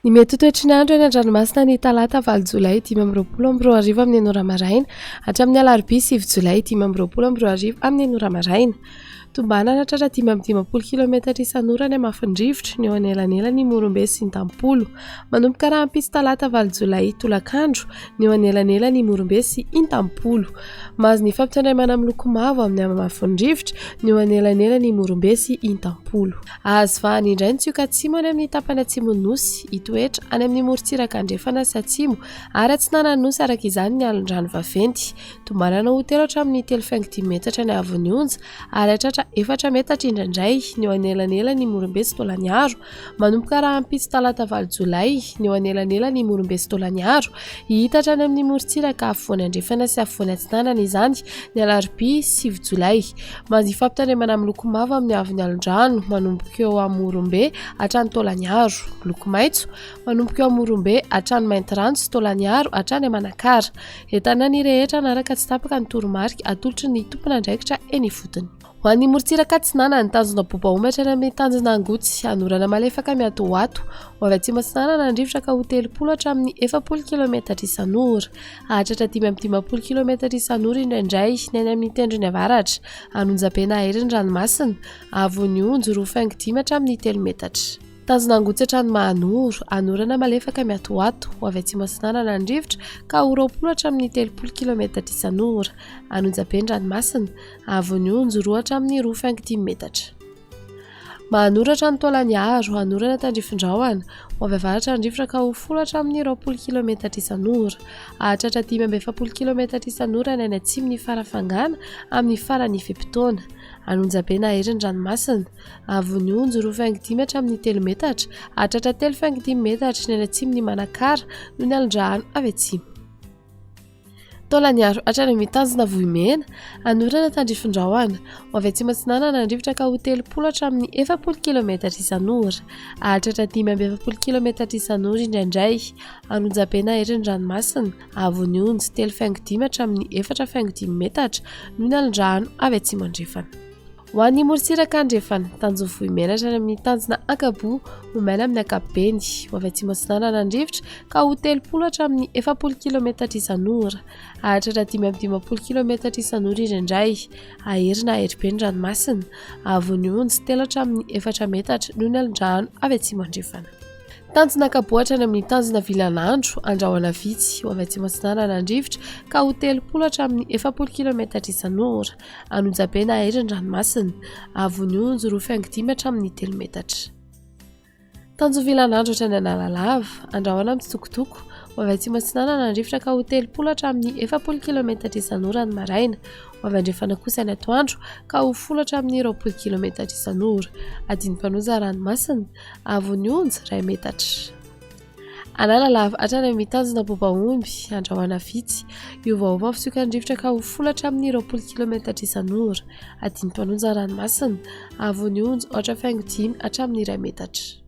Ny mety ho toetry ny andro eny an-dranomasina ny talata 8 jolay 2025 amin'ny enina ora maraina hatramin'ny alarobia 9 jolay 2025 amin'ny enina ora maraina. Tombanana hatratra 55 kilometatra isan'ora ny hamafin'ny rivotra ny eo anelanelan'i Morombe sy Intampolo. Manomboka rahampitso talata 8 jolay tolakandro ny eo anelanelan'i Morombe sy Intampolo. Mahazo ny fampitandremana miloko mavo amin'ny hamafin'ny rivotra ny eo anelanelan'i Morombe sy Intampolo. Azo vahana indray ny tsioka atsimo any amin'ny tapany atsimon'ny Nosy, hitoetra any amin'ny morontsiraka andrefana sy atsimo ary atsinanan'ny Nosy araka izany ny alon-drano vaventy. Tombanana ho telo hatramin'ny 3,5 metatra ny haavon'ny onja ary hatratra efatra metatra indraindray ny eo anelanelan'i Morombe sy Taolagnaro. Manomboka rahampitso talata 8 jolay ny eo anelanelan'i Morombe sy Taolagnaro. Hihitatra any amin'ny morontsiraka afovoany andrefana sy afovoany atsinanana izany ny alarobia 9 jolay. Mandia fampitandremana miloko mavo amin'ny haavon'ny alondrano manomboka eo Amorombe hatrany Taolagnaro. Miloko maitso manomboka eo Amorombe hatrany Maintirano sy Taolagnaro hatrany Manakara. Entanina ny rehetra hanaraka tsy tapaka ny toromarika atolotry ny tompon'andraikitra eny ifotony. Ho an'ny morontsiraka atsinanana, tanjona Bobaomby hatrany amin'ny tanjona Angotsy, hanorana malefaka miatoato. Ho avy atsimo atsinanana ny rivotra ka ho 30 hatramin'ny 40 kilometatra isan'ora. Hahatratra 55 kilometatra isan'ora indraindray ny any amin'ny tendrony avaratra, an'onjabe na hery ny ranomasina, haavon'ny onjy 2,5 hatramin'ny 3 metatra. Tanjona Angotsy hatrany Mahanoro, hanorana malefaka miatoato, ho avy atsimo atsinanana ny rivotra ka ho 20 hatramin'ny 30 kilometatra isan'ora, an'onjabe ny ranomasina, haavon'ny onjy 2 hatramin'ny 2,5 metatra. Mahanoratra ny Taolagnaro, hanorana tandrifin-drahona, ho avy avaratra ny rivotra ka ho folo hatramin'ny 20 kilometatra isan'ora. Hahatratra 45 kilometatra isan'ora ny any atsimon'i Farafangana amin'ny faran'ny fe-potoana. An'Onjabe na hery ny ranomasina. Haavon'ny onjy 2,5 hatramin'ny 3 metatra, hahatratra 3,5 metatra ny any atsimon'i Manakara noho ny alon-drano avy atsimo. Taolagnaro hatrany amin'ny tanjona Vohimena, hanorana tandrifin-drahona, ho avy atsimo atsinanana ny rivotra ka ho 30 hatramin'ny 40 kilometatra isan'ora. Hahatratra 45 kilometatra isan'ora indraindray. An'Onjabe na hery ny ranomasina, haavon'ny onjy 3,5 hatramin'ny 4,5 metatra noho ny alon-drano avy atsimo andrefana. Ho an'ny morontsiraka andrefana, tanjon'ny Vohimena hatrany amin'ny tanjona Ankaboa ho maina amin'ny ankapobeny, ho avy atsimo atsinanana ny rivotra ka ho 30 hatramin'ny 40 kilometatra isan'ora. Hahatratra 55 kilometatra isan'ora indraindray. Hahery na hahery be ny ranomasina. Haavon'ny onjy 3 hatramin'ny 4 metatra noho ny alon-drano avy atsimo andrefana. Tanjona Ankaboa hatrany amin'ny tanjona Vilanandro, andrahona vitsy, ho avy atsimo atsinanana ny rivotra ka ho 30 hatramin'ny 40 kilometatra isan'ora. Anonjabe na hery ny ranomasina. Haavon'ny onjy 2,5 hatramin'ny 3 metatra. Tanjovilanandro hatrany Analalava, andrahona mitsitokotoko, ho avy atsimo atsinanana ny rivotra ka ho 30 hatramin'ny 40 kilometatra isan'ora ny maraina, ho avy andrefana kosa ny atoandro ka ho 10 hatramin'ny 20 kilometatra isan'ora. Adin'ny-mpanoja ranomasina, haavon'ny onjy 1 metatra. Analalava hatrany amin'ny tanjona Bobaomby, Andrahona vitsy. Hiovaova ny fisiokan'ny rivotra ka ho folo hatramin'ny 20 kilometatra isan'ora. Adin'ny mpanonja ranomasina, haavon'ny onja 4,5 hatramin'ny iray metatra.